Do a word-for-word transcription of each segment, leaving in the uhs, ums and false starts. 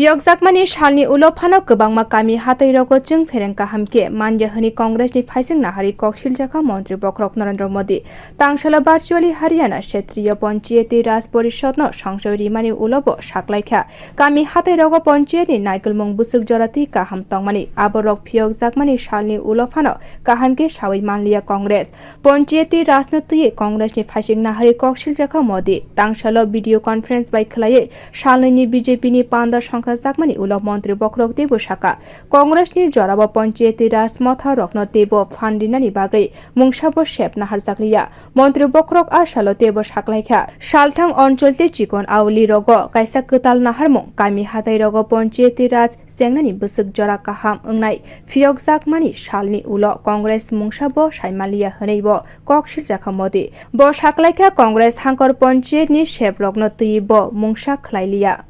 Phiyokjakmani salni ulo phano kwbangma kami hatairogo chwng phereng kaham khe manya hwnwi Congressni phaising naharwi kok siljakha Montri Bokhorok Narendra Modi. Tangsalo virtually Haryana Kshetriya Panchayati Raj Porishadno songchoi rimani ulo bo saklaikha, kami hatairogo panchayatni naikolmung bwswk jora twi kaham tongmani, aborok phiyokjakmani salni ulo phano kaham khe sawi manliya Congress. Panchayati rajno twiwi Congressni phaising naharwi kok siljakha Modi. Tangsalo video conference bai khwlaiwi salnwini B J P ni panda songkhajakmani ulo Montri Bokhorok teibo sakha, Congressni jorao Panchayati Raj motha rokno teibo phan rinani bagwi mungsabo sep naharjakliya. Montri Bokhorok a salo teibo saklaikha, salthang onchol tei chikon auli rogo kaisa kwtal naharmung kami hatai rogo Panchayati Raj chengnani bwswk jora kaham wngnai phiyokjakmani salni ulo Congress mungsabo saimanliya hwnwi bo kok siljakha Modi. Bo saklaikha Congress hangkor panchayatni seprokno twiwi bo mungsa khwlailiya.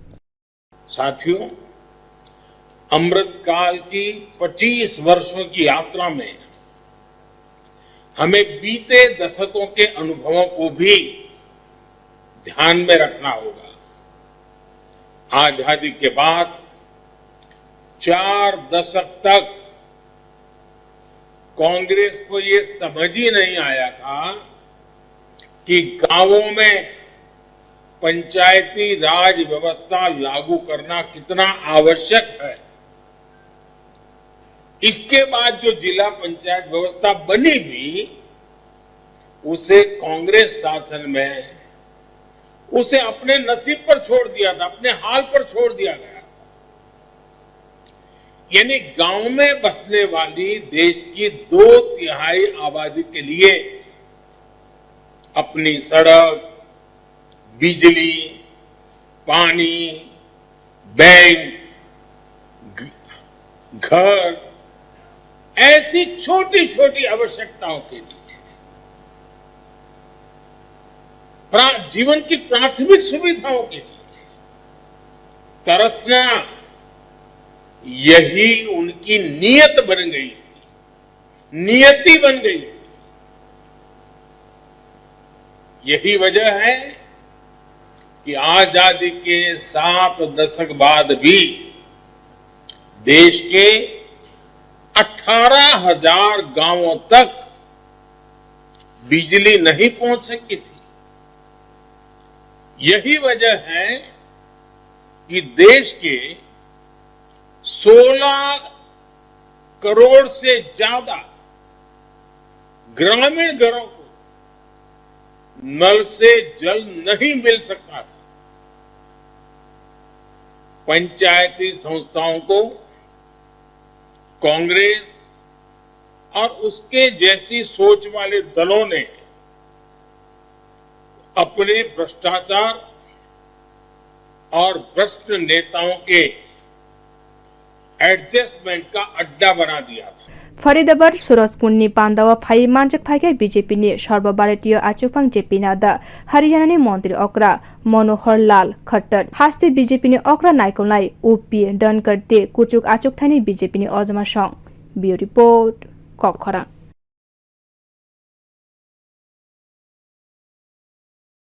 साथियों, अमृतकाल की पच्चीस वर्षों की यात्रा में हमें बीते दशकों के अनुभवों को भी ध्यान में रखना होगा। आजादी के बाद चार दशक तक कांग्रेस को ये समझ ही नहीं आया था कि गांवों में पंचायती राज व्यवस्था लागू करना कितना आवश्यक है। इसके बाद जो जिला पंचायत व्यवस्था बनी भी, उसे कांग्रेस शासन में उसे अपने नसीब पर छोड़ दिया था, अपने हाल पर छोड़ दिया गया था। यानी गांव में बसने वाली देश की दो तिहाई आबादी के लिए अपनी सड़क, बिजली, पानी, बैंक, घ-, घर, ऐसी छोटी-छोटी आवश्यकताओं के लिए, प्रा-, जीवन की प्राथमिक सुविधाओं के लिए तरसना, यही उनकी नीयत बन गई थी, नियति बन गई थी। यही वजह है कि आजादी के सात दशक बाद भी देश के अठारह हजार गांवों तक बिजली नहीं पहुंच सकी थी। यही वजह है कि देश के सोलह करोड़ से ज्यादा ग्रामीण घरों को नल से जल नहीं मिल सकता था। पंचायती संस्थाओं को कांग्रेस और उसके जैसी सोच वाले दलों ने अपने भ्रष्टाचार और भ्रष्ट नेताओं के एडजस्टमेंट का अड्डा बना दिया था। Faridabad Surajkundni pandao phai manjak phaikha B J P ni Sarba Bharatiya Achukphang J P Nadda, Haryana ni Montri okra Manohar Lal Khattar, haste B J P ni okra naikolnai U P Dhankhar tei kuchuk achukthani B J P ni ojma song. Bureau Report, Kokkhorang.